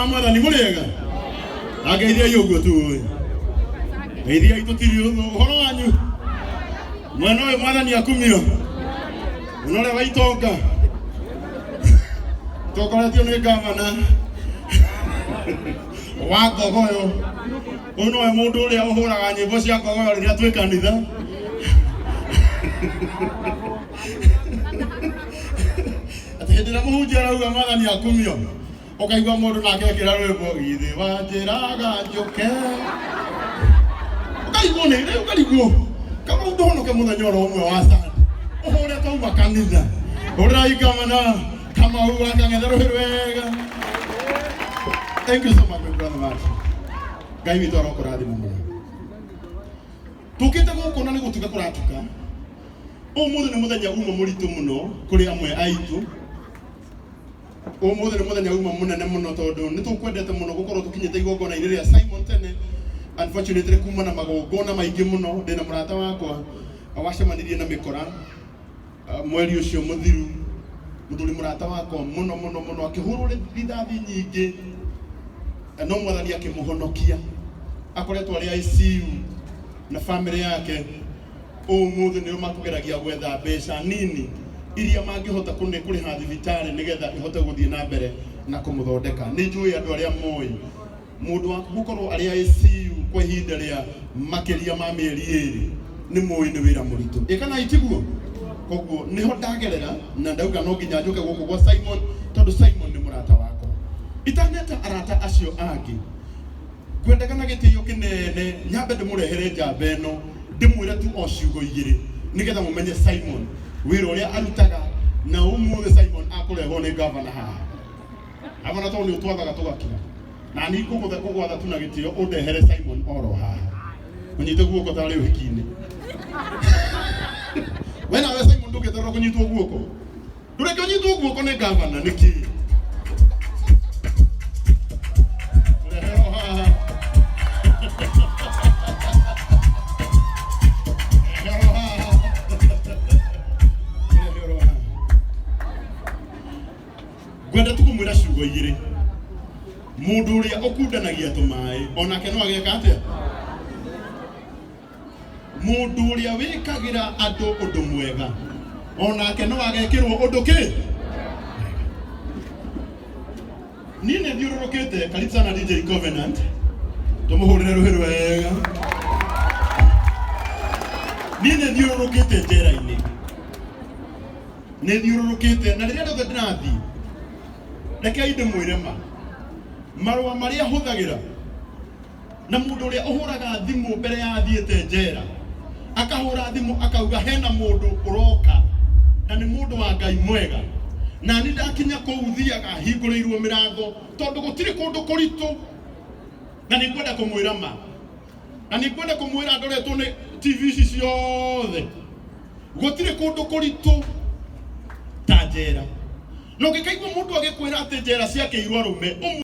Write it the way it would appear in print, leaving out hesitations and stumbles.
Mwathani mũrĩega angeithiai ũguo tu ĩ ngeithiai tũtiri ũhoro wanyu mwena ũyũ Mwathani akumio mũno ũrĩa wa itonga tongoretio nĩ gavana wa Ngogoyo. Ũyũ nowe mũndũ ũrĩa ũhũraga nyĩmbo cia Ngogoyo rĩrĩa twĩ kanitha. Atĩ hĩndĩ ĩrĩa mũhunjia arauga Mwathani akumio, ũkaigua mũndũ nake ekĩra rwĩmbo githĩ wanjĩraga njũke, ũkarigwo nĩ rĩu ũkarigwo kama ũndũhonoke mũthenya oro ũmwe wa Sunday ũhũre twauma kanitha hũrĩrai gavana Kamau wa Kang'ethe rũhĩ rwega. Thank you so much, my brother Martin. Ngai witũ arokũrathima mũno. Tũkĩte gũkũ na nĩ gũtuka kũratuka. Ũmũthĩ nĩ mũthenya uma mũritũ mũno kũrĩ amwe aitũ. Ũmũthĩ nĩ mũthenya uma mũnene mũno tondũ nĩ tũkwendete mũno gũkorwo tũkinyĩte igongona-inĩ rĩa Simon tene. Unfortunately kuma na magongona maingĩ mũno, ndĩna mũrata wakwa wacemanirie na mĩkora mweri ũcio mũthiru, mũthuri mũrata wakwa mũno mũno mũno akĩhũrwo rithathi nyingĩ, no Mwathani akĩmũhonokia. Akoretwo arĩ ICU na famĩlĩ yake. Ũmũthĩ nĩo makũgeragia gwetha mbeca nini iria mangĩhota kũrĩha thibitarĩ nĩgetha ĩhote gũthiĩ na mbere na kũmũthondeka. Nĩ njũĩ andũ arĩa moĩ mũndũ waku gũkorwo arĩ ICU kwa ihinda rĩa makĩria ma mĩeri 2 nĩ mũĩ nĩ wĩra mũritũ, ĩ kana itiguo? Koguo nĩho ndagerera na ndauga no nginya njũke gũkũ gwa Simon tondũ Simon nĩ mũrata wakwa. Itaneta arata acio angĩ, ngwendaga na gĩtĩo kĩnene nyambe ndĩmũrehere njamba ĩno, ndĩmwĩre tu o ciugo igĩrĩ nĩgetha mũmenye Simon wĩra ũrĩa arutaga, na ũmũthĩ Simon akũrehwo nĩ gavana haha. Gavana tondũ nĩ ũtwathaga tũgakira, na niĩ ngũgwatha tu na gĩtĩo ũndehere Simon oro haha, ũnyite guoko tarĩ ũhiki-inĩ. We nawe Simon ndũngĩeterera kũnyitwo guoko? Ndũreke ũnyitwo guoko nĩ gavana nĩkĩ? Ũreherwo haha. Ũreherwo haha. Ũreherwo haha. Ngwenda tu kũmwĩra ciugo igĩrĩ. Mũndũ ũrĩa ũkundanagia tũmaĩ onake no ageka atĩa? Mũndũ ũrĩa wĩkagĩra andũ ũndũ mwega onake no agekĩrwo ũndũ kĩ? Niĩ nĩ thiũrũrũkĩte. Karibu sana DJ Covenant, tũmũhũrĩre rũhĩ rwega. Niĩ nĩ thiũrũrũkĩte njera-inĩ, nĩ thiũrũrũkĩte, na rĩrĩa rĩothe ndĩrathiĩ, rekei ndĩmwĩre ma marũa marĩa hũthagĩra na mũndũ ũrĩa ũhũraga thimũ mbere ya athiĩte njera, akahũra thimũ akauga hena mũndũ ũroka na nĩ mũndũ wa Ngai mwega, na ni ndakinya kũu thiaga hingũrĩirwo mĩrango tondũ gũtirĩ kũndũ kũritũ. Na nĩ ngwenda kũmwĩra ma, na nĩ ngwenda kũmwĩra ndoretwo nĩ TV ici ciothe, gũtirĩ kũndũ kũritũ ta njera. Na ũngĩkaigua mũndũ agĩkwĩra atĩ njera ciakĩirwo arũme, ũmwe